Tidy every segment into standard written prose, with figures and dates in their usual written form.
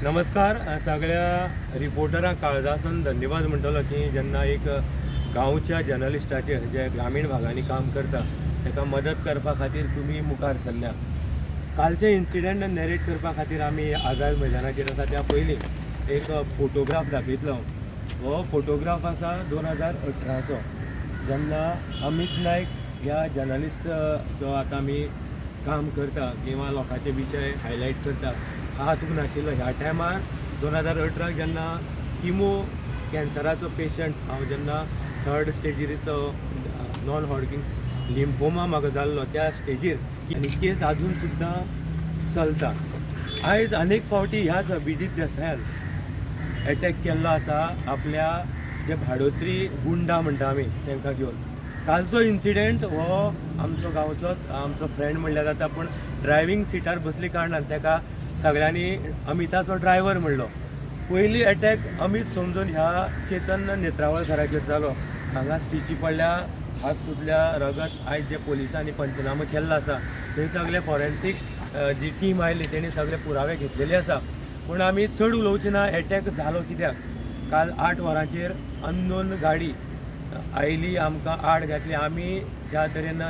नमस्कार. सगळ्या रिपोर्टरांक काळजासून धन्यवाद म्हणटलो की जेन्ना एक गांवच्या जर्नलिस्टाचेर जे ग्रामीण भागांनी काम करता ताका मदत करपा खातीर तुमी मुखार सरल्या. कालचे इन्सिडंट नॅरेट करपा खातीर आमी आझाद मैदानाचेर आसा. त्या पयलीं एक फोटोग्राफ दाखयतलो. हो फोटोग्राफ आसा 2018चो, जेन्ना अमीत नायक ह्या जर्नलिस्ट जो आतां आमी काम करता किंवा लोकांचे विशय हायलायट करता हा हातूंत नाशिल्लो. ह्या टायमार 2018 जेन्ना किमो कॅन्सराचो पेशंट हांव, जेन्ना थर्ड स्टेजीर तो नॉन हॉडकिन्स लिम्फोमा म्हाका जाल्लो त्या स्टेजीर, आनी केस आजून सुद्दां चलता. आयज अनेक फावटी ह्याच अभिजीत देसायान एटॅक केल्लो आसा आपल्या जे भाडोत्री गुंडा म्हणटा आमी तांकां घेवन. कालचो इन्सिडेंट हो आमचो गांवचोच, आमचो फ्रेंड म्हणल्यार जाता, पूण ड्रायव्हींग सिटार बसली कारणान ताका सगळ्यांनी अमिताचो ड्रायव्हर म्हणलो. पयली एटॅक अमीत समजून ह्या चेतन नेत्रावळकराचेर जालो. हांगा स्टिची पडल्या, हात सुजल्या, रगत. आयज जे पोलिसांनी पंचनामो केल्लो आसा थंय सगळे फॉरेन्सीक जी टीम आयली तेणी सगळे पुरावे घेतलेले आसा. पूण आमी चड उलोवचे ना. एटॅक जालो कित्याक? काल 8 वरांचेर अननोन गाडी आयली, आमकां आड घातली. आमी ज्या तरेन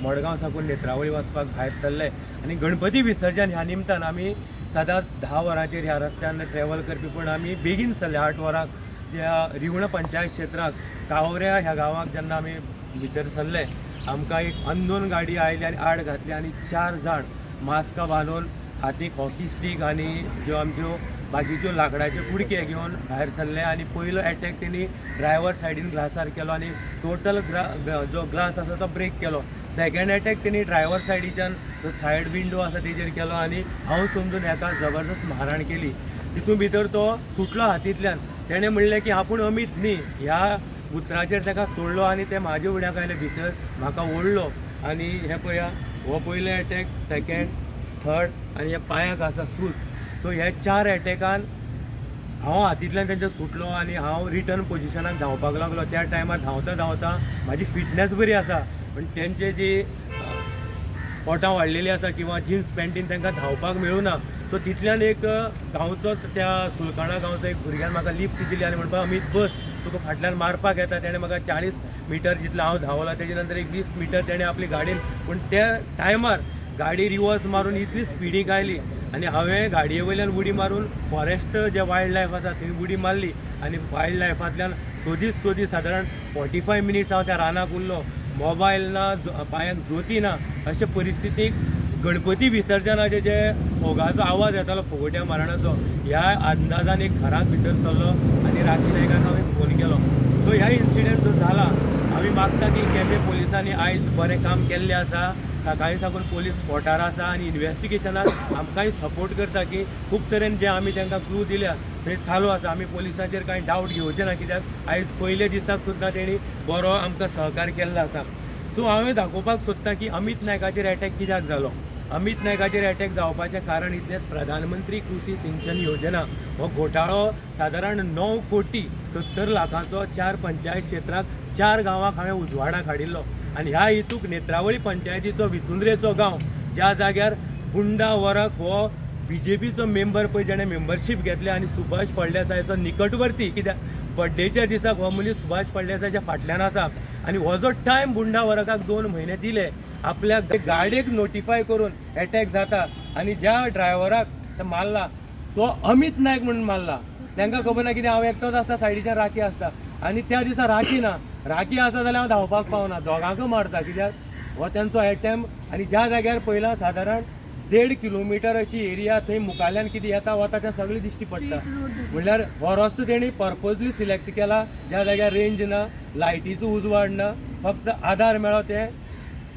मडगांव साकून नेत्रावळी वचपाक भायर सरले आनी गणपती विसर्जन ह्या निमतान आमी सदांच 10 वरांचेर ह्या रस्त्यान ट्रॅवल करपी, पूण आमी बेगीन सरले 8 वरांक. ज्या रिवणा पंचायत क्षेत्राक कावऱ्या ह्या गांवाक जेन्ना आमी भितर सरले, आमकां एक अननोन गाडी आयली आनी आड घातली आनी चार जाण मास्कां बांदून, हातीक हॉकी स्टीक आनी ज्यो आमच्यो बाकीच्यो लांकडाच्यो कुडके घेवन भायर सरले आनी पयलो एटॅक तेणी ड्रायव्हर सायडीन ग्लासार केलो आनी टोटल जो ग्लास आसा तो ब्रेक केलो. सेकंड एटॅक तेणी ड्रायव्हर सायडीच्यान जो सायड विंडो आसा तेजेर केलो आनी हांव समजून हेका जबरदस्त मारहाण केली. तितून भितर तो सुटलो हातींतल्यान. तेणें म्हणलें की आपूण अमीत न्ही. ह्या उतराचेर ताका सोडलो आनी ते म्हाजे फुड्याक आयले भितर, म्हाका ओडलो आनी हे पळया, हो पयलो एटॅक, सेकंड, थर्ड आनी ह्या पांयाक आसा सूज. सो ह्या चार एटॅकान हांव हातींतल्यान तेंच्या सुटलो आनी हांव रिटर्न पोजिशनाक धांवपाक लागलो. त्या टायमार धांवता धांवता म्हाजी फिटनेस बरी आसा, पण तेंचे जी पोटां वाडलेली आसा किंवा जिन्स पॅन्टीन तांकां धांवपाक मेळूना. सो तितल्यान एक गांवचोच, त्या सुलकाणा गांवचो एक भुरग्यान म्हाका लिफ्ट दिली आनी म्हणपाक, "अमीत, बस, तुका फाटल्यान मारपाक येता." तेणें म्हाका 40 मिटर जितलो हांव धांवलो, तेजे नंतर एक 20 मिटर तेणें आपली गाडयेन, पूण त्या टायमार गाडी रिवर्स मारून इतली स्पिडीक आयली आनी हांवें गाडये वयल्यान उडी मारून फॉरेस्ट जे वायल्ड लायफ आसा थंय उडी मारली आनी वायल्ड लायफांतल्यान सोदीत सोदीत सादारण 45 मिनिट्स हांव त्या रानाक उरलो. मोबायल ना, पांयाक जोती ना. अशे परिस्थितीक गणपती विसर्जनाचे जे फोगाचो आवाज येतालो, फोगोट्या मारणाचो, ह्या अंदाजान एक घरात भितर सरलो आनी राखी नायकाक हांवें फोन केलो. सो ह्या इन्सिडंट जो जाला, आमी मागता की केपें पोलिसांनी आयज बरें काम केल्लें आसा. सकाळीं साकून पोलीस स्पॉटार आसा आनी इन्वेस्टिगेशनाक आमकांय सपोर्ट करता की खूब तरेन जे आमी तांकां क्लू दिल्या थंय चालू आसा. आमी पोलिसांचेर कांय डावट घेवचे ना, कित्याक आयज पयल्या दिसाक सुद्दां तेणी बरो आमकां सहकार केल्लो आसा. सो हांवें दाखोवपाक सोदता की अमीत नायकाचेर एटॅक कित्याक जालो. अमीत नायकाचेर एटॅक जावपाचें कारण इतलेंच, प्रधानमंत्री कृषी सिंचन योजना हो घोटाळो सादारण 9 कोटी 70 लाखाचो चार पंचायत क्षेत्राक, चार गांवांक हांवें उजवाडाक हाडिल्लो. आनी ह्या हितूक नेत्रावळी पंचायतीचो विचुंद्रेचो गांव, ज्या जाग्यार गुंडा वरक हो बीजेपीचो मेंबर पळय, जेणें मेंबरशीप घेतल्या आनी सुभाष फळदेसायाचो निकटवर्ती, कित्याक बड्डेच्या दिसाक हो मनीस सुभाष फळदेसायाच्या फाटल्यान आसा आनी हो जो टायम गुंडा वरकाक 2 म्हयने दिले, आपल्या गाडयेक नोटिफाय करून एटॅक जाता आनी ज्या ड्रायव्हराक ते मारला तो अमित नायक म्हणून मारला. तांकां खबर ना कितें हांव एकटोच आसता, सायडीच्यान राखी आसता आनी त्या दिसा राखी ना. राखी आसा जाल्यार हांव धांवपाक पावना. दोगांकूय मारता, कित्याक हो तेंचो एटेम्प. आनी ज्या जाग्यार पयला सादारण 1.5 किलोमिटर अशी एरिया, थंय मुखाल्यान कितें येता वता तें सगळें दिश्टी पडटा. म्हणल्यार हो रस्तो तेणी पर्पजली सिलेक्ट केला, ज्या जाग्यार रेंज ना, लायटीचो उजवाड ना, फक्त आदार मेळो ते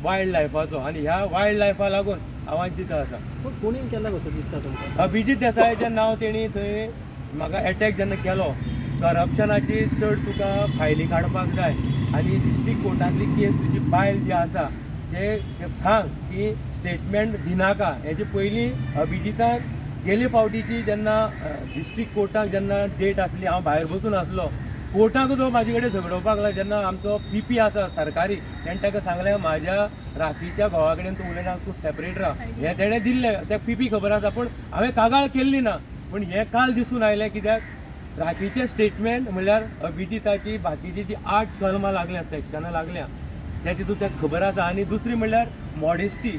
वायल्ड लायफाचो. आनी ह्या वायल्ड लायफा लागून हांव जितो आसा. पूण कोणीन केला कसो दिसता तुमकां? अभिजीत देसायाचें नांव तेणी थंय म्हाका एटॅक जेन्ना केलो, करप्शनाची चड तुका फायली काडपाक जाय आनी डिस्ट्रिक्ट कोर्टांतली केस तुजी बायल जी आसा ते ते सांग की स्टेटमेंट दिनाका. हेजे पयलीं अभिजितान गेले फावटीची जेन्ना डिस्ट्रिक्ट कोर्टाक जेन्ना डेट आसली, हांव भायर बसून आसलो. कोर्टाक तो म्हाजे कडेन झगडोवपाक लागलो. जेन्ना आमचो पीपी आसा सरकारी, तेणें ताका सांगलें, "म्हाज्या राखीच्या घोवा कडेन तूं उलयना, तूं सेपरेट राव." हें तेणें दिल्लें त्या पीपी खबर आसा, पूण हांवें कागाळ केल्ली ना. पूण हें काल दिसून आयलें कित्याक राखीचें स्टेटमेंट म्हणल्यार अभिजिताची बाकीची जी 8 कलमां लागल्या, सेक्शनां लागल्या, त्या तितून ताका खबर आसा. आनी दुसरी म्हणल्यार मॉडेस्टी,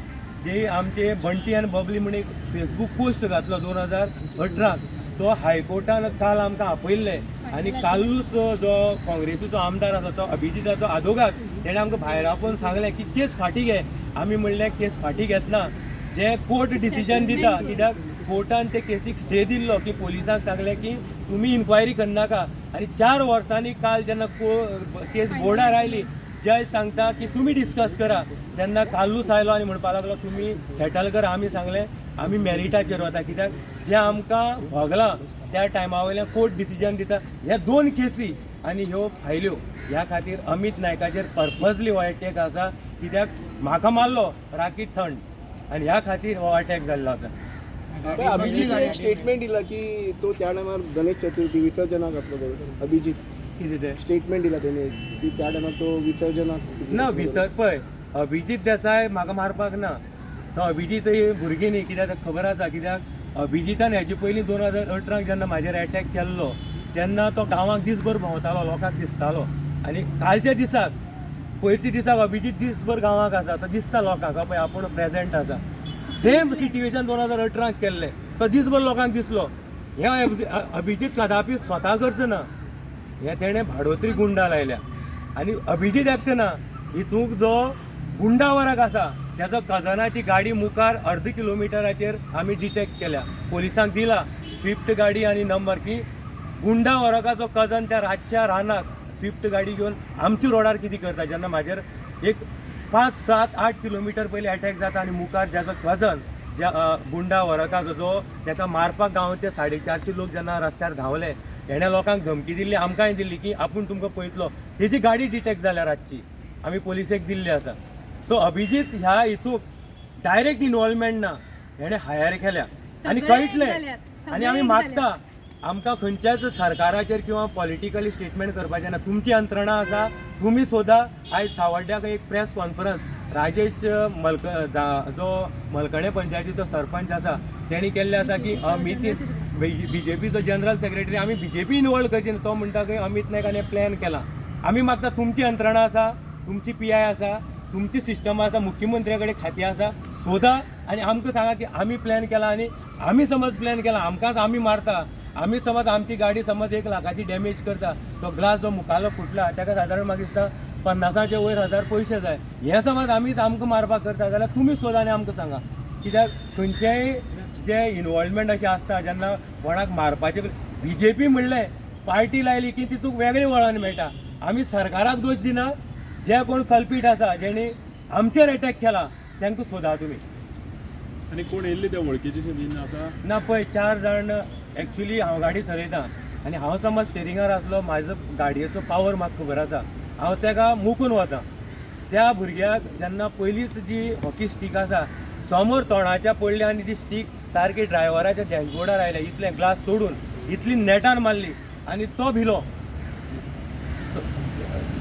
जी आमचे बंटी आनी बबली म्हण एक फेसबूक पोस्ट घातलो 2018, तो हायकोर्टान काल आमकां आपयल्ले आनी कालूच जो काँग्रेसीचो आमदार आसा तो अभिजिताचो आदोगाद, तेणें आमकां भायर आपोवन सांगलें की केस फाटीं घे. आमी म्हणलें केस फाटीं घेतना जे कोर्ट डिसिजन दिता, कित्याक कोर्टान ते केसीक स्टे दिल्लो की पोलिसांक सांगलें की तुमी इन्क्वायरी करनाका. आनी 4 वर्सांनी काल जेन्ना केस बोर्डार आयली, जज सांगता की तुमी डिस्कस करा, तेन्ना कालूच आयलो आनी म्हणपाक लागलो तुमी सेटल करा. आमी सांगलें आमी मेरिटाचेर वता, कित्याक जें आमकां भोगलां त्या टायमा वयल्यान कोर्ट डिसिजन दिता. ह्या 2 केसी आनी ह्यो फायल्यो ह्या खातीर अमीत नायकाचेर पर्पजली हो एटॅक आसा, कित्याक म्हाका मारलो राखी थंड आनी ह्या खातीर हो अटॅक जाल्लो आसा. अभिजीत एक स्टेटमेंट दिला की तो त्या टायमार गणेश चतुर्थी विसर्जनाक आसलो बरोबर. अभिजीत कितें तें स्टेटमेंट दिला तेणे की त्या टायमार तो विसर्जनाक ना विसर पळय अभिजीत देसाय म्हाका मारपाक ना, तो अभिजीत ही भुरगीं न्ही, कित्याक ताका खबर आसा. कित्याक अभिजितान हेजे पयलीं 2018 जेन्ना म्हाजेर एटॅक केल्लो तेन्ना तो गांवाक दीसभर भोंवतालो, लोकांक दिसतालो. आनी कालच्या दिसाक पयरच्या दिसाक अभिजीत दीसभर गांवाक आसा, तो दिसता लोकांक पळय आपूण प्रेजेंट आसा. सेम सिट्युएशन 2018 केल्लें, तो दीसभर लोकांक दिसलो. हें अभिजीत कदापी स्वता करचो ना, हें तेणें भाडोत्री गुंडा लायल्या. आनी अभिजीत एकटो ना, हितूंक जो गुंडा वरक आसा तेजो कजनाची गाडी मुखार अर्द किलोमिटराचेर आमी डिटेक्ट केल्या, पोलिसांक दिला स्विफ्ट गाडी आनी नंबर की गुंडा वरकाचो कजन त्या रातच्या रानाक स्विफ्ट गाडी घेवन आमच्या रोडार कितें करता. जेन्ना म्हाजेर एक 5, 7, 8 किलोमिटर पयलीं एटॅक जाता आनी मुखार ज्याचो कजन ज्या गुंडा वरकाचो जो तेका मारपाक गांवचे 450 लोक जेन्ना रस्त्यार धांवले, हेणें लोकांक धमकी दिल्ली, आमकांय दिल्ली की आपूण तुमकां पळयतलो. तेजी गाडी डिटेक्ट जाल्या रातची, आमी पोलिसेक दिल्ली आसा. सो अभिजीत ह्या हितूंक डायरेक्ट इनवॉल्वमेंट ना, हेणें हायर केल्या आनी सगळे एक कळटलें. जाल्यात, आनी सगळे आमी एक मागता आमकां खंयच्याच सरकाराचेर किंवा पॉलिटिकली स्टेटमेंट करपाचें ना. तुमची यंत्रणा आसा, तुमी सोदा. आयज सावड्ड्याक एक प्रेस कॉन्फरन्स राजेश मलक जो मलकणे पंचायतीचो सरपंच आसा तेणी केल्लें आसा की अमित बीजेपीचो जनरल सेक्रेटरी आमी बीजेपी इनवॉल्व करची ना. तो म्हणटा की अमित नायक हाणें प्लॅन केला. आमी मागता तुमची यंत्रणा आसा, तुमची पी I आसा, तुमची सिस्टम आसा, मुख्यमंत्र्या कडेन खातें आसा, सोदा आनी आमकां सांगा की आमी प्लॅन केला. आनी आमी समज प्लॅन केला, आमकांच आमी मारता, आमी समज आमची गाडी समज 1 लाखाची डॅमेज करता, तो ग्लास जो मुखालो फुटला ताका सादारण म्हाका दिसता 50च्या वयर हजार पयशे जाय. हें समज आमीच आमकां मारपाक करता जाल्यार तुमी सोदा आनी आमकां सांगा. कित्याक खंयचेय जे इनवॉल्वमेंट अशें आसता जेन्ना कोणाक मारपाचें बीजेपी म्हणलें पार्टी लायली की तितूंत वेगळें वळण मेळटा. आमी सरकाराक दोश दिना, जे कोण कल्पीट आसा जेणी आमचेर एटॅक केला तांकां सोदा तुमी. आनी कोण येयल्ले त्या वळखीचे बीन आसा? ना पळय 4 जाण एक्चुली हांव गाडी चलयता आनी हांव समज स्टेरिंगार आसलो, म्हाजो गाडयेचो पावर म्हाका खबर आसा, हांव तेका मुकून वता. त्या भुरग्याक जेन्ना पयलींच जी हॉकी स्टीक आसा समोर तोंडाच्या पडली आनी ती स्टीक सारकी ड्रायव्हराच्या डॅशबोर्डार आयल्या, इतलें ग्लास तोडून इतली नेटान मारली आनी तो भिलो,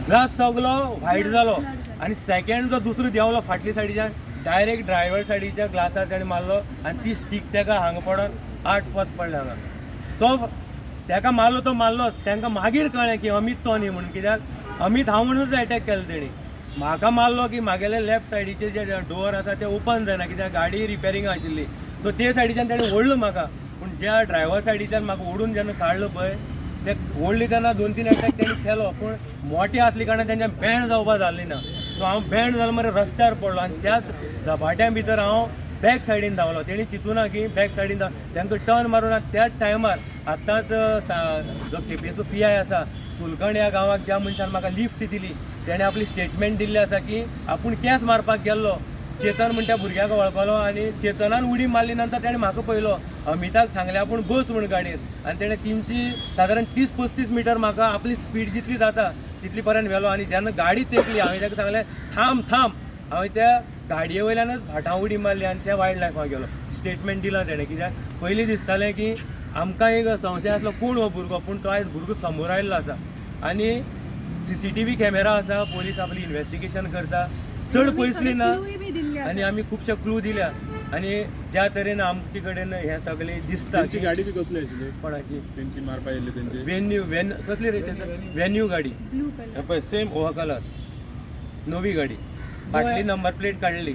ग्लास सगलो व्हायट जालो. आनी सेकंड जो दुसरो देंवलो फाटल्या सायडीच्यान डायरेक्ट ड्रायव्हर सायडीच्या ग्लासार तेणें मारलो आनी ती स्टीक तेका हांगा पडोन 8 पद पडले हांगा. तो तेका मारलो तो मारलोच, तांकां मागीर कळ्ळें की अमीत तो न्ही म्हणून, कित्याक अमीत हांव म्हणूनच एटॅक केलो तेणी. म्हाका मारलो की म्हागेले लेफ्ट सायडीचे जे डोर आसा ते ओपन जायना, कित्याक गाडी रिपेरींग आशिल्ली. सो ते सायडीच्यान तेणें ओडलो म्हाका, पूण ज्या ड्रायव्हर सायडीच्यान म्हाका ओडून जेन्ना काडलो पळय, ते ओडले तेन्ना 2-3 एटॅक तेणी केलो, पूण मोटे आसले कारणान तेंच्या बँड जावपा जाली ना. सो हांव बँड जालो मरे रस्त्यार पडलो आनी त्याच झपाट्या भितर हांव बॅक सायडीन धांवलो. तेणी चिंतूना की बॅक सायडीन धांव, तांकां टर्न मारून त्याच टायमार आत्तांच जो केपेंचो पी I आसा सुलकण ह्या गांवाक ज्या मनशान म्हाका लिफ्ट दिली तेणें आपली स्टेटमेंट दिल्ली आसा की आपूण केंस मारपाक गेल्लो, चेतन म्हण त्या भुरग्याक वळखलो आनी चेतनान उडी मारली नंतर तेणें म्हाका पळयलो, अमिताक सांगलें आपूण बस म्हण गाडयेन आनी तेणें 300 सादारण 30-35 मिटर म्हाका आपली स्पीड जितली जाता तितली पर्यंत व्हेलो. आनी जेन्ना गाडी तेंकली हांवें ताका सांगलें थांब थांब, हांवें त्या गाडये वयल्यानच भाटां उडी मारली आनी त्या वायल्ड लायफाक गेलो. स्टेटमेंट दिलां तेणें, कित्याक पयलीं दिसतालें की आमकां एक संशय आसलो कोण हो भुरगो, पूण तो आयज भुरगो समोर आयिल्लो आसा आनी CCTV camera आसा, पोलीस आपली इन्वेस्टिगेशन करता, चड पयसली ना क्लूय बी दिल्ले आनी आसा. आमी खुबशे क्लू दिल्या. आनी ज्या तरेन आमचे कडेन हें सगळें दिसता तेंची की गाडी बी कसली आशिल्ली? कोणाची? तेंची मारपा येयल्ली तेंची. वेन्यू, वेन कसली रे? वेन्यू गाडी. Blue colour. हे पळय, सेम हो कलर, नवी गाडी, फाटली नंबर प्लेट काडली.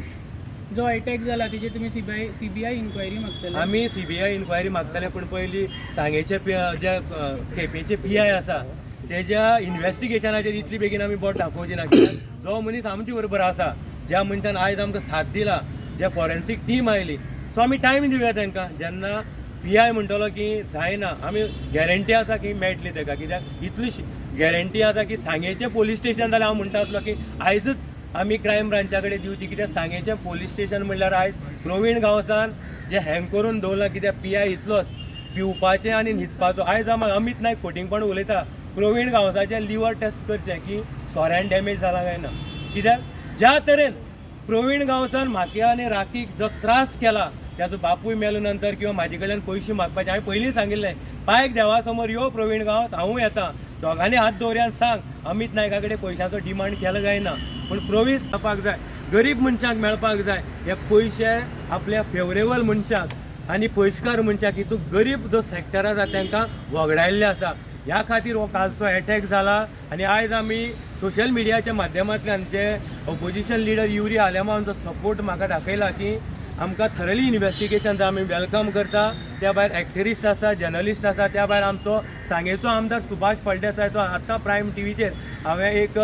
जो अटॅक जाला तेजेर तुमी सीबीआय इन्क्वायरी मागतले? आमी सीबीआय इन्क्वायरी मागतले, पूण पयली सांगेचे जे केपेंचे पीआय आसा तेज्या इन्वेस्टिगेशनाचेर इतली बेगीन आमी बोट दाखोवची ना, कित्याक जो मनीस आमचे बरोबर आसा, ज्या मनशान आयज आमकां साथ दिला, जे फॉरेन्सीक टीम आयली, सो आमी टायम दिवया तांकां. जेन्ना पीआय म्हणटलो की जायना, आमी गॅरंटी आसा की मेळटली ताका, कित्याक इतली गॅरंटी आसा की सांगेचें पोलीस स्टेशन जाल्यार हांव म्हणटा आसलो की आयजच आमी क्रायम ब्रांचा कडेन दिवची, कित्याक सांगेचें पोलीस स्टेशन म्हणल्यार आयज प्रवीण गांवसान जे हँग करून दवरलां, कित्याक पीआय इतलोच पिवपाचें आनी न्हिदपाचो. आयज आमी अमीत नायक फटींगपण उलयता. प्रवीण गांवसाचें लिवर टेस्ट करचें की सोऱ्यान डॅमेज जाला काय ना, कित्याक ज्या तरेन प्रवीण गांवसान म्हाका आनी राखीक जो त्रास केला, ताजो बापूय मेलो नंतर किंवा म्हाजे कडल्यान पयशे मागपाचे. हांवें पयलीं सांगिल्लें, पायक देवा समोर यो प्रवीण गांवस, हांवूय येता, दोगांनी हात दवरया आनी सांग अमीत नायका कडेन पयशांचो डिमांड केलो काय ना. पूण प्रोवीस मेळपाक जाय, गरीब मनशांक मेळपाक जाय. हे पयशे आपल्या फेवरेबल मनशाक आनी पयशकार मनशाक, हितून गरीब जो सेक्टर आसा तांकां वगडायल्ले आसा. ह्या खातीर हो कालचो एटॅक जाला. आनी आयज आमी सोशल मिडियाच्या माध्यमांतल्यान जे ओपोजिशन लिडर युरी आलेमांवाचो सपोर्ट म्हाका दाखयला की आमकां थरली इन्वेस्टिगेशन जाय, आमी welcome करता. त्या भायर एक्टिविस्ट आसा, जर्नलिस्ट आसा, त्या भायर आमचो सांगेचो आमदार सुभाष फळदेसायचो आतां प्रायम टीव्हीचेर हांवें एक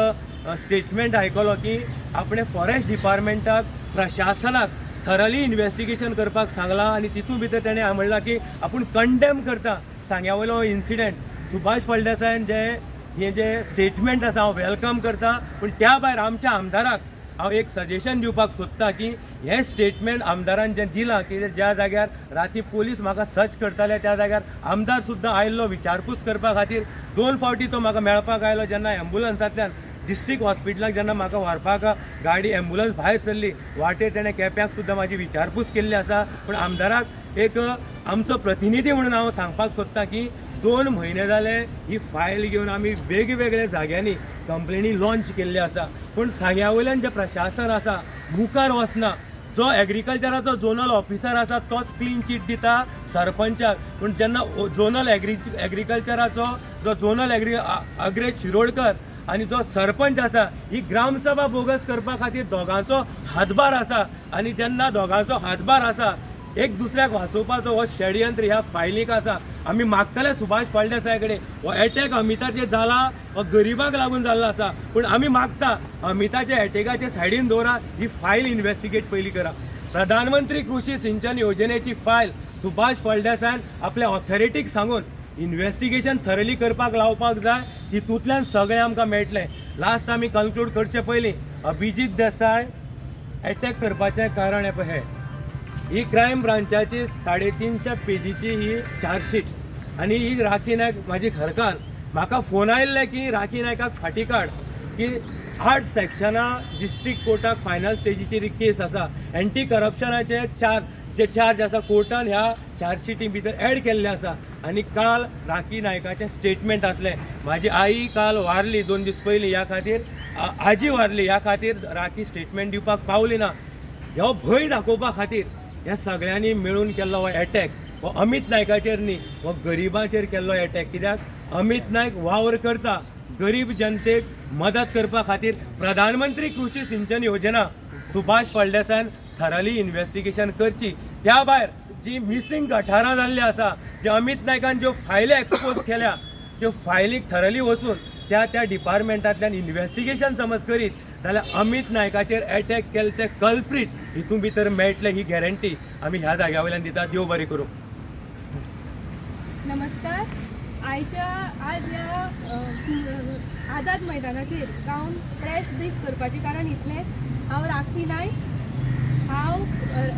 स्टेटमेंट आयकलो की आपणें फॉरेस्ट डिपार्टमेंटाक, प्रशासनाक थरली इन्वेस्टिगेशन करपाक सांगलां आनी तितूंत भितर तेणें म्हणलां की आपूण कंडेम करता सांग्या वयलो इन्सिडंट. सुभाष फळदेसायन जे हें जे स्टेटमेंट आसा हांव welcome करता, पूण त्या भायर आमच्या आमदाराक हांव एक सजेशन दिवपाक सोदता की हें स्टेटमेंट आमदारान जें दिलां की ज्या जाग्यार राती पोलीस म्हाका सर्च करताले त्या जाग्यार आमदार सुद्दां आयल्लो विचारपूस करपा खातीर. दोन फावटी तो म्हाका मेळपाक आयलो. जेन्ना एम्बुलन्सांतल्यान डिस्ट्रिक्ट हॉस्पिटलाक जेन्ना म्हाका व्हरपाक गाडी एम्बुलन्स भायर सरली, वाटेर तेणें केप्याक सुद्दां म्हाजी विचारपूस केल्ली आसा. पूण आमदाराक एक आमचो प्रतिनिधी म्हणून हांव सांगपाक सोदतां की 2 म्हयने जाले ही फायल घेवन आमी वेगवेगळ्या जाग्यांनी कंप्लेनी लॉन्च केल्ली आसा, पूण सांग्या वयल्यान जें प्रशासन आसा मुखार वचना. जो एग्रीकल्चराचो झोनल ऑफिसर आसा तोच क्लीन चीट दिता सरपंचाक, पूण जेन्ना झोनल एग्रीकल्चराचो जो झोनल अग्रेश शिरोडकर आनी जो सरपंच आसा ही ग्रामसभा बोगस करपा खातीर दोगांचो हातभार आसा. आनी जेन्ना दोगांचो हातभार आसा, एक दुसऱ्याक वाचोवपाचो हो षडयंत्र ह्या फायलीक आसा. आमी मागतले सुभाष फळदेसाय कडेन, हो एटॅक अमिताचेर जाला हो गरिबांक लागून जाल्लो आसा, पूण आमी मागता अमिताच्या एटॅकाचे सायडीन दवरा, ही फायल इन्वेस्टिगेट पयली करा. प्रधानमंत्री कृषी सिंचन योजनेची फायल सुभाष फळदेसायान आपल्या ऑथॉरिटीक सांगून इन्वेस्टिगेशन थरली करपाक लावपाक जाय. तितूंतल्यान सगळें आमकां मेळटलें. लास्ट आमी कन्क्लूड करचे पयलीं अभिजीत देसाय एटॅक करपाचें कारण हें पळय, ही क्रायम ब्रांचाची 350 पेजीची ही चार्जशीट. आनी ही राखी नायक म्हाजी घरकार, म्हाका फोन आयिल्ले की राखी नायकाक फाटी काड की 8 सेक्शनां डिस्ट्रिक्ट कोर्टाक फायनल स्टेजीचेर ही केस आसा. एंटी करप्शनाचे जे चार्ज आसा कोर्टान ह्या चार्जशिटी भितर एड केल्ले आसा. आनी काल राखी नायकाचें स्टेटमेंट आसलें, म्हाजी आई काल वारली 2 दीस पयलीं, ह्या खातीर आजी वारली, ह्या खातीर राखी स्टेटमेंट दिवपाक पावली ना. हो भंय दाखोवपा खातीर ह्या सगळ्यांनी मेळून केल्लो हो एटॅक हो अमीत नायकाचेर न्ही, हो गरिबांचेर केल्लो एटॅक. कित्याक अमीत नायक वावर करता गरीब जनतेक मदत करपा खातीर. प्रधानमंत्री कृषी सिंचन योजना सुभाष फळदेसायान थरली इन्वेस्टिगेशन करची. त्या भायर जी मिसींग गठारां जाल्ली आसा, जे अमीत नायकान ज्यो फायली एक्सपोज केल्या त्यो फायलीक थरली वचून त्या त्या डिपार्टमेंटांतल्यान इन्वेस्टिगेशन समज करीत जाल्यार अमीत नायकाचेर एटॅक केले ते कल्प्रीट हितून भितर मेळटले, ही गॅरंटी आमी ह्या जाग्या वयल्यान दिता. देव बरें करूं. नमस्कार. आयच्या आज ह्या आझाद मैदानाचेर रावन प्रेस ब्रीफ करपाचें कारण इतलेंच, हांव राखी नायक, हांव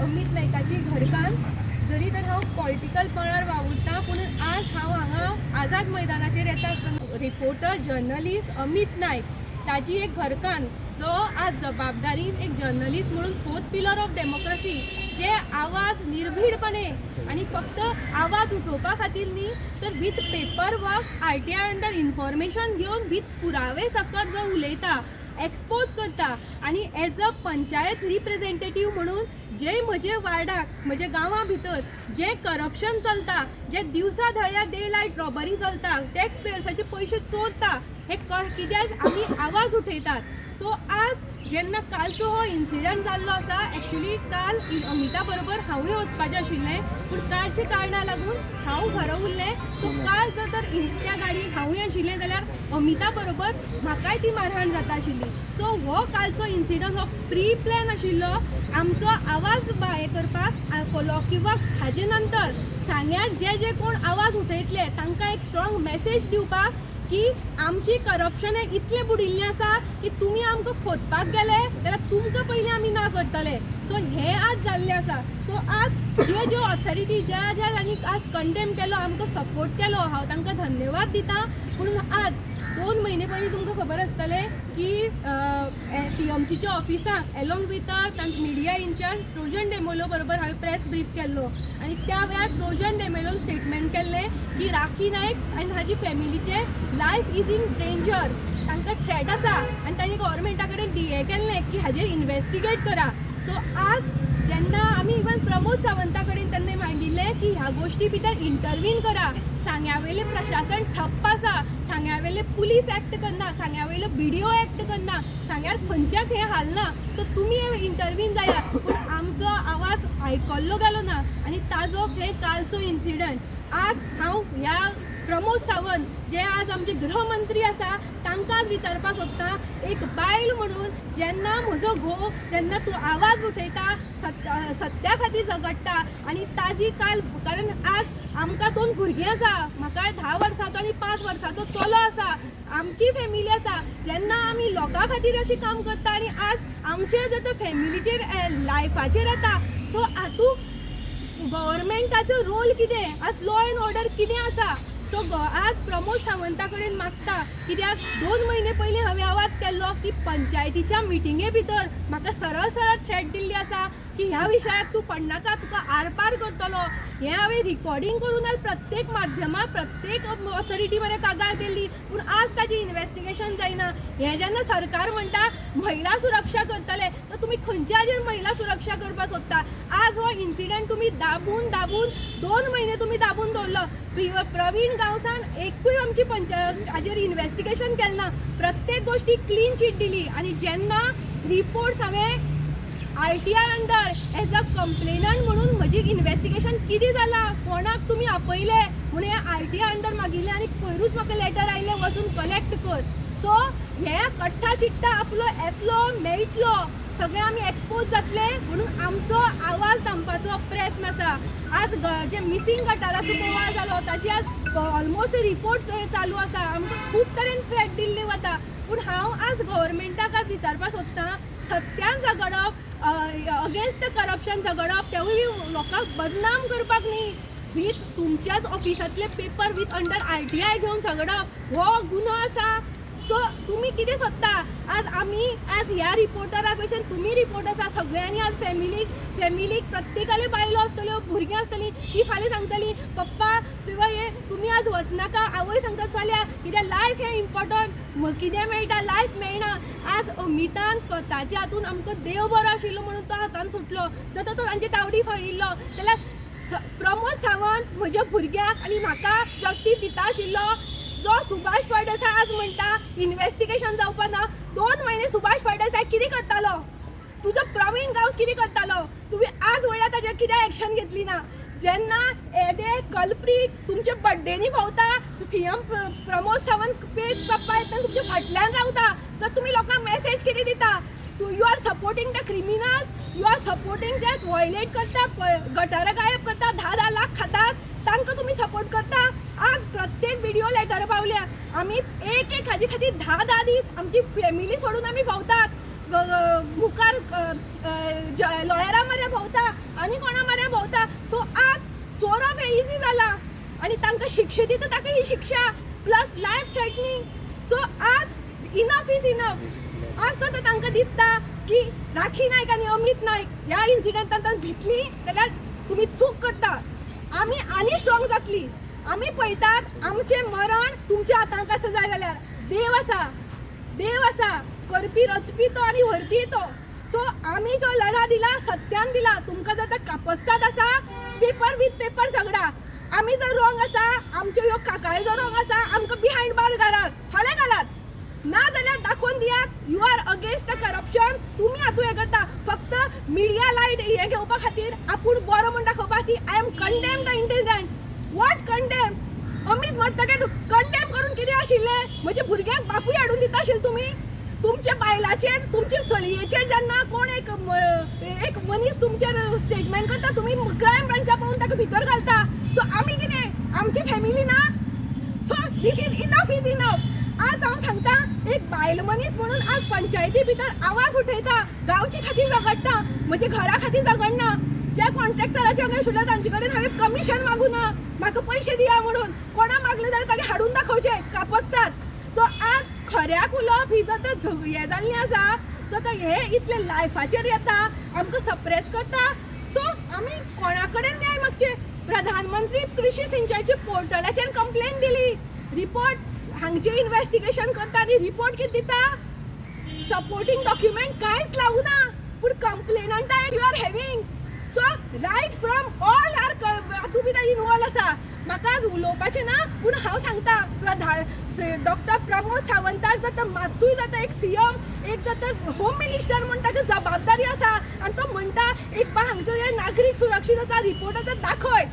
अमीत नायकाची घरकान्न. जरी तर हांव पॉलिटिकल मळार वावुरता, पूण आज हांव हांगा आझाद मैदानाचेर येता आसतना रिपोर्टर जर्नलिस्ट अमीत नायक ताजी एक घरकान्न, जो आज जबाबदारीन एक जर्नलिस्ट म्हणून फोर्थ पिलर ऑफ डेमोक्रसी, जे आवाज निर्भीडपणे आनी फक्त आवाज उठोवपा खातीर न्ही तर with paper work RTI under information घेवन विथ पुरावे सकट जो उलयता, एक्सपोज करता आनी एज अ पंचायत रिप्रेझेंटेटीव म्हणून जे म्हजे वार्डाक, म्हजे गांवा भितर जे करप्शन चलता, जे दिवसा धळ्या डे लायट रॉबरी चलता, टॅक्स पेयर्साचे पयशे चोरता, हे कित्याक आमी आवाज उठयतात. सो आज जेन्ना कालचो हो इन्सिडंट जाल्लो आसा, एक्चुली काल अमिता बरोबर हांवूय वचपाचें आशिल्लें, पूण कालच्या कारणा लागून हांव घरा उरलें. सो काल जर तर त्या गाडयेक हांवूय आशिल्लें जाल्यार अमिता बरोबर म्हाकाय ती मारहाण जाता आशिल्ली. सो हो कालचो इन्सिडंट हो प्री प्लॅन आशिल्लो आमचो आवाज हें करपाक किंवा हाजे नंतर सांग्यार जे जे कोण आवाज उठयतले तांकां एक स्ट्रॉंग मॅसेज दिवपाक की आमची करप्शन हें इतलें बुडिल्लें आसा की तुमी आमकां खोदपाक गेले जाल्यार तुमकां पयलीं आमी ना करतले. सो हें आज जाल्लें आसा. सो आज ज्यो ज्यो ऑथॉरिटी ज्या ज्या जांणी आज कंडेम केलो, आमकां सपोर्ट केलो, हांव तांकां धन्यवाद दिता. पूण आज 2 म्हयने पयलीं तुमकां खबर आसतलें की टीएमसीच्या ऑफिसाक एलोंग विथ तांचो मिडिया इनचार्ज रोजन डेमोलो बरोबर हांवें प्रेस ब्रीफ केल्लो आनी त्या वेळार रोजन डेमेलोन स्टेटमेंट केल्लें की राखी नायक आनी हाजी फॅमिलीचे लायफ is in danger, तांकां थ्रेट आसा आनी तांणी गव्हर्मेंटा कडेन हे केल्लें की हाजेर इन्वेस्टिगेट करा. सो आज जेन्ना आमी इवन प्रमोद सावंता कडेन तेन्ना मांडिल्लें की ह्या गोश्टी भितर इंटरवीन करा, सांग्या वयलें प्रशासन ठप्प आसा, सांग्या वयले पुलीस एक्ट करना, सांग्या वयलो बीडीओ एक्ट करना, सांग्यार खंयच्याच हें हालना, सो तुमी इंटरवीन जाया. पूण आमचो आवाज आयकल्लो गेलो ना आनी ताजो हे कालचो इन्सिडंट. आज हांव ह्या प्रमोद सावंत जे आज आमचे गृहमंत्री आसा तांकां विचारपाक सोदता, एक बायल म्हणून जेन्ना म्हजो घोव जेन्ना तूं आवाज उठयता, सत्या खातीर झगडटा आनी ताजी काल, कारण आज आमकां 2 भुरगीं आसा, म्हाका 10 वर्सांचो आनी 5 वर्सांचो चलो आसा, आमची फॅमिली आसा. जेन्ना आमी लोकां खातीर अशें काम करता आनी आज आमचे जर तर फॅमिलीचेर लायफाचेर येता, सो हातूंत गव्हर्मेंटाचो रोल कितें, आज लॉ एंड ऑर्डर कितें आसा. सो आज प्रमोद सावंता कडेन मागता, कित्याक 2 म्हयने पयलीं हांवें आवाज केल्लो की पंचायतीच्या मिटिंगे भितर म्हाका सरळ सरळ थ्रेट दिल्ली आसा की ह्या विशयाक तूं पडनाका, तुका आरपार करतलो. हें हांवें रिकॉर्डिंग करून आज प्रत्येक माध्यमाक प्रत्येक ऑथॉरिटी मरे कागाळ केल्ली, पूण आज ताची इन्वेस्टिगेशन जायना. हें जेन्ना सरकार म्हणटा महिला सुरक्षा करतले, तर तुमी खंयच्या हाजेर महिला सुरक्षा करपाक सोदता? आज हो इन्सिडंट तुमी दाबून दाबून 2 म्हयने तुमी दाबून दवरलो. प्रवीण गांवसान एकूय आमची पंचायत हाजेर इन्वेस्टिगेशन केलें ना, प्रत्येक गोश्टी क्लीन चीट दिली. आनी जेन्ना रिपोर्ट्स हांवें RTI under as a complainant म्हणून म्हजी इन्वेस्टिगेशन कितें जालां, कोणाक तुमी आपयले म्हणून हें RTI under मागिल्लें आनी पयरूच म्हाका लेटर आयलें वचून कलेक्ट कर. सो हे कट्टा चिट्टा आपलो येतलो मेळटलो, सगळे आमी एक्सपोज जातले म्हणून आमचो आवाज दामपाचो प्रयत्न आसा. आज जे मिसिंग गटाराचो बोवाळ जालो ताची आज ऑलमोस्ट रिपोर्ट चालू आसा. आमकां खूब तरेन थ्रेट दिल्ली वता, पूण हांव आज गव्हर्मेंटाक आज विचारपाक सोदतां, सत्यान झगडप, अगेन्स्ट करप्शन झगडप, तेवूय लोकांक बदनाम करपाक न्ही, वीथ तुमच्याच ऑफिसांतले पेपर वीथ अंडर RTI घेवन झगडप हो गुन्हो आसा. सो तुमी कितें सोदता? आज आमी आज ह्या रिपोर्टरा भशेन तुमी रिपोर्टर आसा, सगळ्यांनी आज फॅमिलीक प्रत्येकाले बायलो आसतल्यो, भुरगीं आसतलीं, ती फाल्यां सांगतली पप्पा किंवा हे तुमी आज वचनाका. आवय सांगता चल्या कित्याक लायफ हें इम्पॉर्टंट, कितें मेळटा लायफ मेळना. आज अमितान स्वताच्या हातून आमकां देव बरो आशिल्लो म्हणून तो हातान सुटलो, जर तो तांची तावडी फळिल्लो जाल्यार प्रमोद सावंत म्हज्या भुरग्याक आनी म्हाका जस्टीस दिता आशिल्लो. जो सुभाष फळदेसाय आज म्हणटा इन्वेस्टिगेशन जावपा ना, 2 म्हयने सुभाष फळदेसाय कितें करतालो? तुजो प्रवीण गांवस कितें करतालो? तुमी आज म्हणल्यार ताजेर कित्याक एक्शन घेतली ना? जेन्ना येदे कल्प्रीट तुमच्या बड्डेनी भोंवता, सीएम प्रमोद सावंत पेज पप्पा येतना तुमच्या फाटल्यान रावता, तर तुमी लोकांक मॅसेज कितें दिता? You are supporting the criminals, you are supporting जे वॉयलेट करता, गटारां गायब करता, 10-10 लाख खातात, तांकां तुमी सपोर्ट करता. आज प्रत्येक व्हिडिओ लेटर पावल्या, आमी एक एक हाजे खातीर 10-10 दीस आमची फॅमिली सोडून आमी भोंवतात, मुखार लॉयरा मऱ्या भोंवता आनी कोणा मऱ्या भोंवता. सो आज चोरप हें इजी जालां आनी तांकां शिक्षा दिता ताका ही शिक्षा प्लस लायफ थ्रेटनींग. सो आज इनफ is enough. आज तर तांकां दिसता की राखी नायक आनी अमित नायक ह्या इन्सिडंटान भितली जाल्यार तुमी चूक करता, आमी आनी स्ट्रॉंग जातली. आमी पळयतात आमचें मरण तुमच्या हातांक आसा जाय जाल्यार देव आसा, देव आसा, करपी रचपी तो आनी व्हरपी तो. सो आमी जो लढा दिला सत्यान दिला. तुमकां जर कापस्ताद आसा पेपर विथ पेपर झगडा. आमी जर रॉंग आसा, आमच्यो ह्यो काकाळी जो रॉंग आसा, आमकां बिहायंड बार घालात, फाल्यां घालात, ना जाल्यार दाखोवन दियात you are against the corruption. तुमी हातूंत हें करता फक्त मिडिया लायट हें घेवपा खातीर, आपूण बरो म्हूण दाखोवपा खातीर. I am condemn the incident. What condemn? Amit मरतकीर कंडेम करून कितें आशिल्लें? म्हज्या भुरग्यांक बापूय हाडून दिता आशिल्ले तुमी. तुमच्या बायलाचेर, तुमच्या चलयेचेर जेन्ना कोण एक एक मनीस तुमचेर स्टेटमेंट करता, तुमी क्रायम ब्रांचा पळोवन ताका भितर घालता. सो आमी कितें, आमची फॅमिली ना? So this is enough is enough. आज हांव सांगता, एक बायल मनीस म्हणून आज पंचायती भितर आवाज उठयता, गांवचे खातीर झगडटा, म्हज्या घरा खातीर झगडना. ज्या कॉन्ट्रॅक्टराचे हांगा आशिल्ले तांचे कडेन हांवें कमिशन मागूना, म्हाका पयशे दिया म्हणून. कोणा मागले जाल्यार ताणें हाडून दाखोवचें कापस्ताद. सो आज खऱ्याक उलोवप ही जर तर हें जाल्लें आसा, जर तर हे इतले लायफाचेर येता, आमकां सप्रेस करता. सो आमी कोणा कडेन न्याय मागचे? प्रधानमंत्री कृषी सिंचायची पोर्टलाचेर कंप्लेन दिली, रिपोर्ट हांगचे इन्वेस्टिगेशन करता आनी रिपोर्ट कितें दिता? सपोर्टींग डॉक्युमेंट कांयच लावना, पूण कंप्लेनंटा you are having. So right from all are हातूंत भितर इनवॉल्व आसा. म्हाका आज उलोवपाचें ना, पूण हांव सांगता, प्रधान डॉक्टर प्रमोद सावंताक जर तर मात्तूय जाता एक सीएम, एक जर तर होम मिनिस्टर म्हूण ताका जबाबदारी आसा आनी तो म्हणटा एक बा हांगचो हे नागरीक सुरक्षीत आसा, रिपोर्ट आसा, दाखय,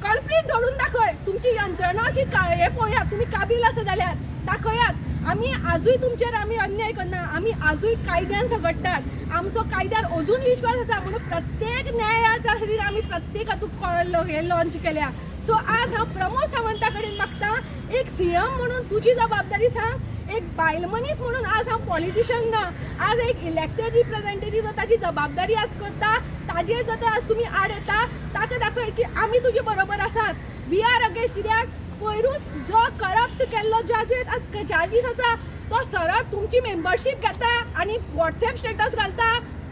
कल्प्रीट धरून दाखय. तुमची यंत्रणाची हें पळयात, तुमी काबील आसा जाल्यार दाखयात. आमी आजूय तुमचेर आमी अन्याय करना, आमी आजूय कायद्यान झगडटात. आमचो कायद्यार अजून विश्वास आसा म्हणून प्रत्येक न्यायाच्या खातीर आमी प्रत्येक हातूंत हे लॉन्च केल्या. सो आज हांव प्रमोद सावंता कडेन मागता, एक सीएम म्हणून तुजी जबाबदारी सांग, एक बायल मनीस म्हणून आज हांव पॉलिटिशन ना, आज एक इलेक्टेड रिप्रेझेंटेटीव ताची जबाबदारी आज करता. ताजेर जर आज तुमी आड येता, ताका दाखय की आमी तुजे बरोबर आसात. We are against. कित्याक पयरूच जो करप्ट केल्लो जाजेस आज चार्जीस आसा तो सरळ तुमची मेंबरशीप घेता आनी वॉट्सएप स्टेटस घालता.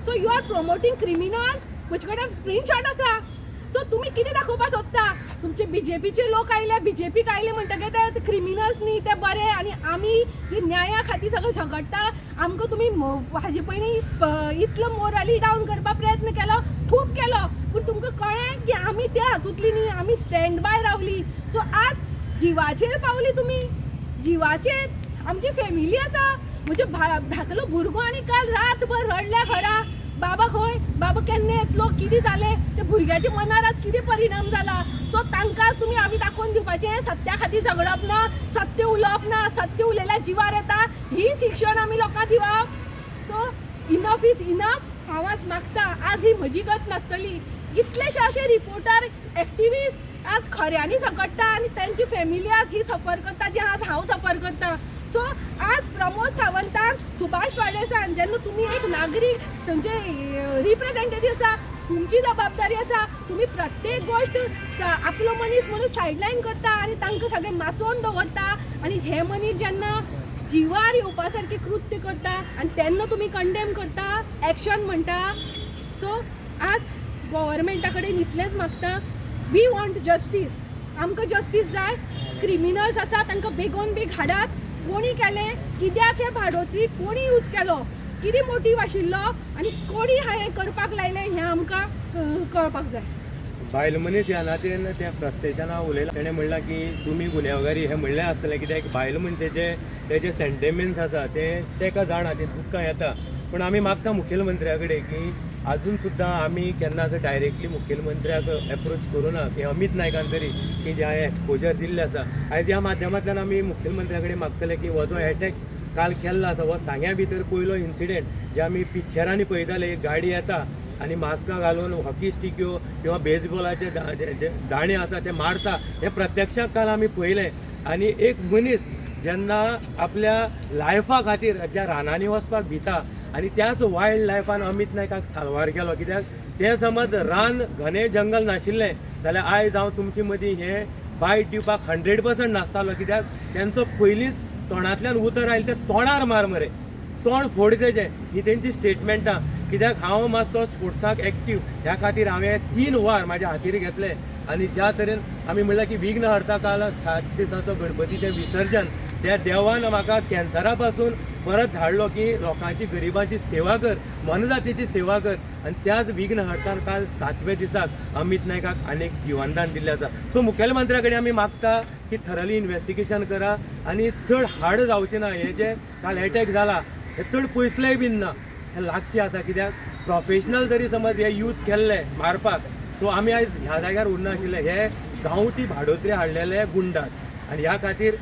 So you are promoting criminals. म्हजे कडेन स्क्रीनशॉट आसा. सो तुमी कितें दाखोवपाक सोदता? तुमचे बीजेपीचे लोक आयले, बीजेपीक आयले म्हणटकीर ते क्रिमिनल्स न्ही, ते बरे, आनी आमी जे न्याया खातीर सगळें झगडटा आमकां तुमी हाजे पयलीं इतलो मोरली डावन करपाक प्रयत्न केलो, खूब केलो, पूण तुमकां कळ्ळें की आमी त्या हातूंतली न्ही, आमी स्टँड बाय रावली. सो आज जिवाचेर पावली तुमी, जिवाचेर. आमची फॅमिली आसा, म्हजे धाकलो भुरगो आनी काल रातभर रडल्या घरा, बाबा खंय, बाबा केन्ना येतलो, कितें जालें, ते भुरग्याच्या मनार आज कितें परिणाम जाला. सो तांकां तुमी आमी दाखोवन दिवपाचें सत्या खातीर झगडप ना, सत्य उलोवप ना, सत्य उलयल्यार जिवार येता, ही शिक्षण आमी लोकांक दिवप. So enough is enough. हांव आज मागता, आज ही म्हजी गत नासतली, कितलेशे अशे रिपोर्टर एक्टिविस्ट आज खऱ्यांनी झगडटा आनी तांची फॅमिली आज ही सफर करता जी आज हांव सफर करता. सो आज प्रमोद सावंतान, सुभाष फळदेसान, जेन्ना तुमी एक नागरीक तुमचे रिप्रेझेंटेटीव आसा, तुमची जबाबदारी आसा, तुमी प्रत्येक गोश्ट आपलो मनीस म्हणून सायडलायन करता आनी तांकां सगळें माचोवन दवरता, आनी हे मनीस जेन्ना जिवार येवपा सारकें कृत्य करता आनी तेन्ना तुमी कंडेम करता, एक्शन म्हणटा. सो आज गव्हर्मेंटा कडेन इतलेंच मागता, we want justice. आमकां जस्टीस जाय. क्रिमिनल्स आसा तांकां बेगोन बेग हाडात. कोणी केलें, कित्याक हे भाडोत्री कोणी यूज केलो, कितें मोटीव आशिल्लो आनी कोणी हें करपाक लायलें हें आमकां कळपाक जाय. बायल मनीस ह्या नात्यान त्या फ्रस्ट्रेशना उलयला. तेणें म्हणलां की तुमी गुन्यांवकारी हें म्हणलें आसतलें, कित्याक बायल मनशेचे ते जे सेंटिमेंट्स आसा ते तेका जाणा, ते दुख्खां येता. पूण आमी मागता मुखेलमंत्र्या कडेन की आजून सुद्दां आमी केन्नाच डायरेक्टली मुखेलमंत्र्याक एप्रोच करूं ना की अमीत नायकान तरी की जे हांवें एक्सपोजर दिल्लें आसा, आयज ह्या माध्यमांतल्यान आमी मुखेलमंत्र्या कडेन मागतले की हो जो एटॅक काल केल्लो आसा हो सांग्या भितर पयलो इन्सिडेंट जे आमी पिक्चरांनी पळयताले, एक गाडी येता आनी मास्कां घालून हॉकी स्टिक्यो किंवा बेजबॉलाचे दाणे आसा ते मारता, हें प्रत्यक्षांत काल आमी पळयलें. आनी एक मनीस जेन्ना आपल्या लायफा खातीर ज्या रानांनी वचपाक भिता आनी त्याच वायल्ड लायफान अमीत नायकाक साल्वार केलो, कित्याक तें समज रान घने जंगल नाशिल्लें जाल्यार आयज हांव तुमचे मदीं हें बायट दिवपाक 100% नासतालो, कित्याक तेंचो पयलींच तोंडांतल्यान उतर आयलें तें तोंडार मार मरे, तोंड फोड तेजें, ही तेंची स्टेटमेंटां. कित्याक हांव मातसो स्पोर्ट्साक एक्टीव, ह्या खातीर हांवें 3 वार म्हाज्या हातीर घेतले. आनी ज्या तरेन आमी म्हणलां की विघ्न हरता काल 7 दिसाचो गणपतीचें विसर्जन, त्या देवान म्हाका कॅन्सरा पासून परत धाडलो की लोकांची गरिबांची सेवा कर, मोनजातीची सेवा कर. आनी त्याच विघ्नहर्तान काल सातव्या दिसाक अमित नायकाक आनीक जिवनदान दिल्लें आसा. सो मुखेलमंत्र्या कडेन आमी मागता की थरली इन्वेस्टिगेशन करा आनी चड हाड जावचें ना. हे जे काल एटॅक जाला हे चड पयसलेय बीन ना, हे लागचे आसा, कित्याक प्रोफेशनल जरी समज हे यूज केल्ले मारपाक, सो आमी आयज ह्या जाग्यार उरनाशिल्ले. हे गांवठी भाडोत्री हाडलेले गुंडास आनी ह्या खातीर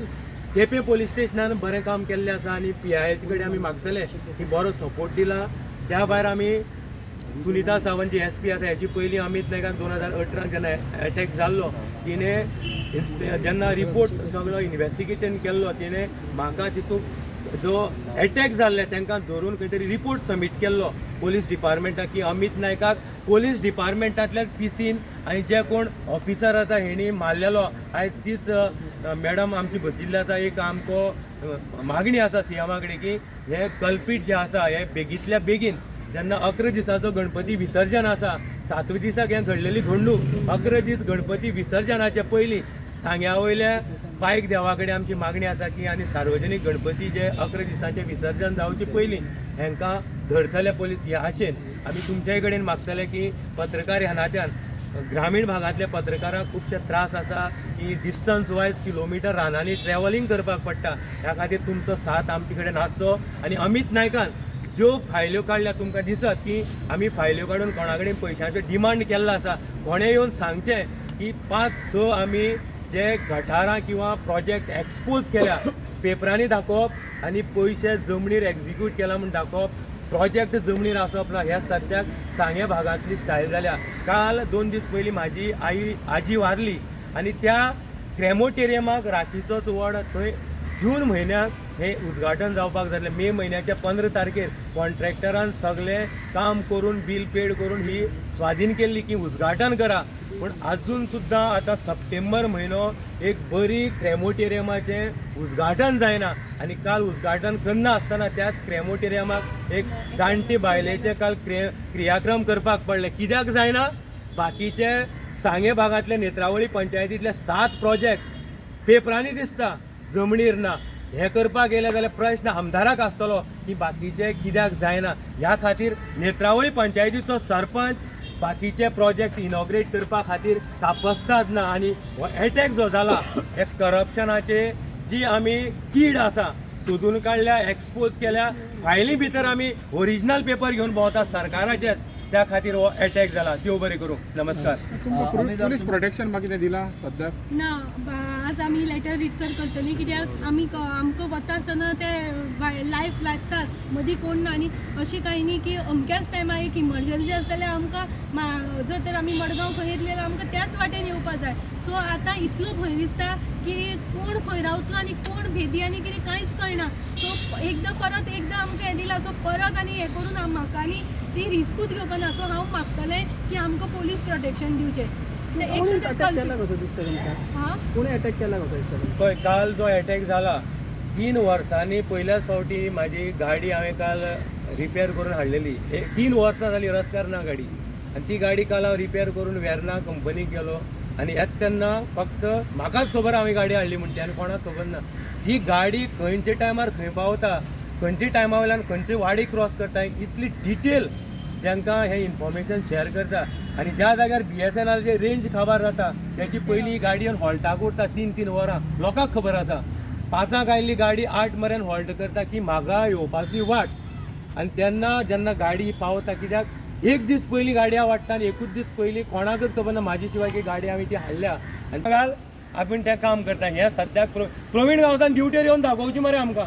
केपें पोलीस स्टेशनान बरें काम केल्लें आसा आनी पी I H कडेन आमी मागतले की बरो सपोर्ट दिला. त्या भायर आमी Sunita Sawant G S P आसा, हेची पयलीं अमित नायकाक 2018 जेन्ना एटॅक जाल्लो तिणें जेन्ना रिपोर्ट सगळो इन्वेस्टिगेशन केल्लो, तिणें म्हाका तितूंत जो एटॅक जाल्ले तांकां धरून खंय तरी रिपोर्ट सबमीट केल्लो पोलीस डिपार्टमेंटाक की अमित नायकाक पोलीस डिपार्टमेंटांतल्यान पीसीन आनी जे कोण ऑफिसर आसा हेणी मारलेलो. आयज तीच मॅडम आमची बशिल्ली आसा. एक आमको मागणी आसा सीएमा कडेन की हे कल्पीट जे आसा हे बेगींतल्या बेगीन, जेन्ना 11 दिसाचो गणपती विसर्जन आसा, सातव्या दिसाक हें घडलेली घडणूक, 11 दीस गणपती विसर्जनाचे पयलीं सांग्या वयल्या बायक देवा कडेन आमची मागणी आसा की आनी सार्वजनीक गणपती जे 11 दिसांचे विसर्जन जावचे पयलीं हेंकां धरतले पोलीस ह्या आशेन आमी तुमचे कडेन मागतले की पत्रकार ह्या नात्यान ग्रामीण भागांतल्या पत्रकारांक खुबशे त्रास आसा की डिस्टन्स वायज किलोमिटर रानांनी ट्रॅव्हलिंग करपाक पडटा. ह्या खातीर तुमचो साथ आमचे कडेन आसचो. आनी अमित नायकान ज्यो फायल्यो काडल्या तुमकां दिसत की आमी फायल्यो काडून कोणा कडेन पयशांचो डिमांड केल्लो आसा, कोणें येवन सांगचें की 5-6 आमी जे गटारां किंवा प्रोजेक्ट एक्सपोज केल्या पेपरांनी दाखोवप आनी पयशे जमनीर एक्जिक्यूट केला म्हूण दाखोवप, प्रोजेक्ट जमनीर आसप ना, हे सद्याक सांगें भागांतली स्टायल जाल्या. काल 2 दीस पयलीं म्हाजी आई आजी वारली आनी त्या क्रेमोटेरियमाक रातीचोच वड थंय जून म्हयन्याक हें उद्घाटन जावपाक जातलें. मे म्हयन्याच्या 15 तारखेर कॉन्ट्रॅक्टरान सगळें काम करून बील पेड करून ही स्वाधीन केल्ली की उद्घाटन करा, पूण आजून सुद्दां आतां सप्टेंबर म्हयनो एक बरी क्रेमोटेरियमाचें उद्घाटन जायना. आनी काल उद्घाटन करना आसतना त्याच क्रेमोटेरियमाक एक जाणटी बायलेचें काल क्रियाक्रम करपाक पडलें. कित्याक जायना? बाकीचे सांगें भागांतले नेत्रावळी पंचायतींतले 7 प्रोजेक्ट पेपरांनी दिसता, जमनीर ना. हें करपाक गेलें जाल्यार प्रश्न आमदाराक आसतलो की बाकीचे कित्याक जायना. ह्या खातीर नेत्रावळी पंचायतीचो सरपंच बाकीचे प्रोजेक्ट इनॉग्रेट करपा खातीर कापस्ताद ना. आनी हो एटॅक जो जाला हे करप्शनाचे जी आमी कीड आसा सोदून काडल्या, एक्सपोज केल्या, फायली भितर आमी ओरिजिनल पेपर घेवन भोंवता सरकाराचेच, त्या खातीर हो एटॅक जाला. देव बरें करूं, नमस्कार. तुमकां पुलीस प्रोटेक्शन म्हाका कितें दिलां सद्याक? ना, आज आमी लेटर रिचर करतली, कित्याक आमी आमकां वता आसतना ते लायफ लागतात, मदीं कोण ना. आनी अशें कांय न्ही की अमक्याच टायमार एक इमर्जन्सी आसा जाल्यार आमकां जर तर आमी मडगांव खंय येतले जाल्यार आमकां त्याच वाटेन येवपा जाय. सो आतां इतलो भंय दिसता की कोण खंय रावतलो आनी कोण भेदी आनी कितें कांयच कळना. सो एकदां परत एकदां आमकां हें दिलां, सो परत आनी हें करून म्हाका आनी ती रिस्कूच घेवपा ना. सो हांव मागतलें की आमकां पोलीस प्रोटेक्शन दिवचें. एक कोणी सुद्दां अटॅक केला कसो दिसता तुमकां? हां, कोणी अटॅक केला कसो दिसता तुमकां? पळय, काल जो एटॅक जाला 3 वर्सांनी पयल्याच फावटी म्हाजी गाडी हांवें काल रिपेर करून हाडलेली. 3 वर्सां जाली रस्त्यार ना गाडी, आनी ती गाडी काल हांव रिपेर करून वेर्ना कंपनीक गेलो आनी येता तेन्ना फक्त म्हाकाच खबर हांवें गाडी हाडली म्हण ती, आनी कोणाक खबर ना. ही गाडी खंयच्या टायमार खंय पावता, खंयच्या टायमा वयल्यान खंयची वाडी क्रॉस करता, इतली डिटेल जांकां हें इन्फॉर्मेशन शेअर करता. आनी ज्या जाग्यार BSNL range काबार जाता तेची पयली गाडी येवन हॉल्टाक उरता 3-3 वरां, लोकांक खबर आसा. 5 आयिल्ली गाडी 8 मेरेन हॉल्ट करता की म्हाका येवपाची वाट. आनी तेन्ना जेन्ना गाडी पावता, कित्याक एक दीस पयलीं गाडी वाडटा आनी एकूच दीस पयलीं कोणाकच खबर ना म्हाजे शिवाय की गाडी हांवें ती हाडल्या. आनी काल आपूण तें काम करता. हें सद्याक प्रवीण गांवसान ड्युटेर येवन दाखोवची मरे आमकां,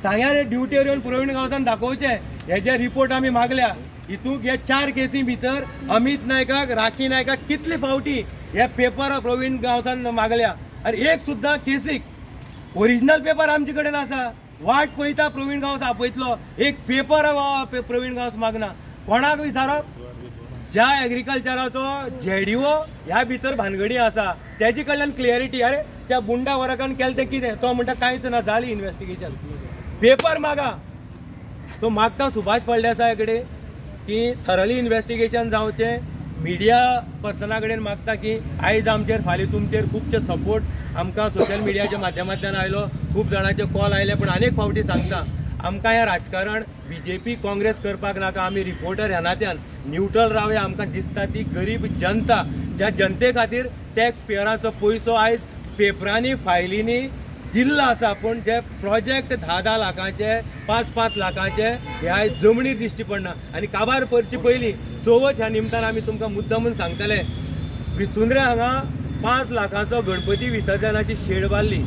सांग्यार ड्युटेर येवन प्रवीण गांवसान दाखोवचें. हेजे रिपोर्ट आमी मागल्या. हितूंत हे 4 केसी भितर अमित नायकाक, राखी नायकाक कितले फावटी हे पेपर प्रवीण गांवसान मागल्या आनी एक सुद्दां केसीक ओरिजिनल पेपर आमचे कडेन आसा. वाट पळयता प्रवीण गांवस आपयतलो, एक पेपर प्रवीण गांवस मागना. कोणाक विचारप? ज्या एग्रीकल्चराचो जेडीओ ह्या भितर भानगडी आसा तेजे कडल्यान क्लियरिटी. अरे त्या गुंडा वरकान केलें तें कितें? तो म्हणटा कांयच ना, जाली इन्वेस्टिगेशन, पेपर मागा. सो मागता सुभाष फळदेसाय कडेन की थरली इन्वेस्टिगेशन जावचें. मिडिया पर्सना कडेन मागता की आयज आमचेर फाल्यां तुमचेर खुबशे सपोर्ट आमकां सोशल मिडियाच्या माध्यमांतल्यान आयलो, खूब जाणांचे कॉल आयले, पूण अनेक फावटी सांगता आमकां हें राजकारण बीजेपी काँग्रेस करपाक नाका. आमी रिपोर्टर ह्या नात्यान न्यूट्रल रावया. आमकां दिसता ती गरीब जनता, ज्या जनते खातीर टॅक्स पेयराचो पयसो आयज पेपरांनी फायलींनी दिल्लो आसा, पूण जे प्रोजेक्ट 10-10 लाखांचे 5-5 लाखांचे हे आयज जमनी दिश्टी पडना. आनी काबार करचे पयलीं चवथ ह्या निमतान आमी तुमकां मुद्दमून सांगतले, विचुंद्रे हांगा 5 लाखांचो गणपती विसर्जनाची शेड बांदली.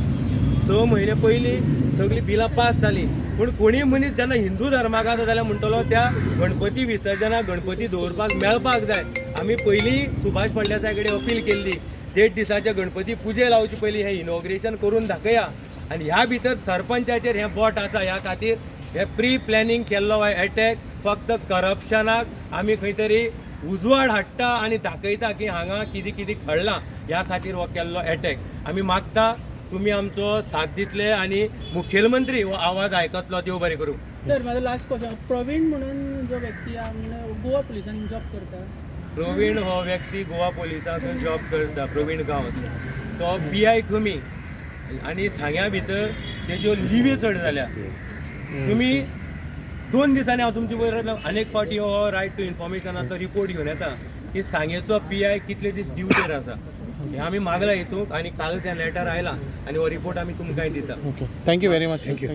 6 म्हयने पयलीं सगळीं बिलां पास जालीं, पूण कोणीय मनीस जेन्ना हिंदू धर्माक आसा जाल्यार म्हणटलो त्या गणपती विसर्जनाक गणपती दवरपाक मेळपाक जाय. आमी पयलीं सुभाष फळदेसाय कडेन अपील केल्ली, 1.5 दिसाचे गणपती पुजे लावचे पयलीं हें इनॉग्रेशन करून दाखया. आनी ह्या भितर सरपंचाचेर हें बोट आसा, ह्या खातीर हे प्री प्लॅनिंग केल्लो हो एटॅक फक्त करप्शनाक आमी खंय तरी उजवाड हाडटा आनी दाखयता की हांगा कितें कितें घडलां, ह्या खातीर हो केल्लो एटॅक. आमी मागता तुमी आमचो साथ दितले आनी मुखेलमंत्री हो आवाज आयकतलो. देव बरें करूं. सर, म्हाजो लास्ट क्वेश्चन, प्रवीण म्हणून जो व्यक्ती आहा म्हणून गोवा पुलिसान जॉब करता. प्रवीण हो व्यक्ती गोवा पोलिसांत जॉब करता. प्रवीण गांवस तो पी I कमी आनी सांग्या भितर तेज्यो लिव्यो चड जाल्या. तुमी 2 दिसांनी हांव तुमचे वयर अनेक फावटी हो रायट टू इन्फॉर्मेशनाचो रिपोर्ट घेवन येता की सांगेचो पी I कितले दीस ड्युटेर आसा, हें आमी मागला हितूंक आनी कालच हें लेटर आयलां आनी हो रिपोर्ट आमी तुमकांय दिता. Okay, thank you very much. Thank you.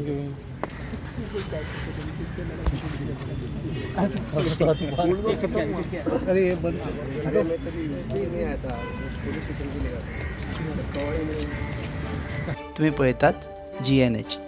अरे हे बंद. अरे मैं तभी नहीं आया था, पुलिस स्टेशन भी नहीं गया था. तुम्ही पळयतात जीएनएच.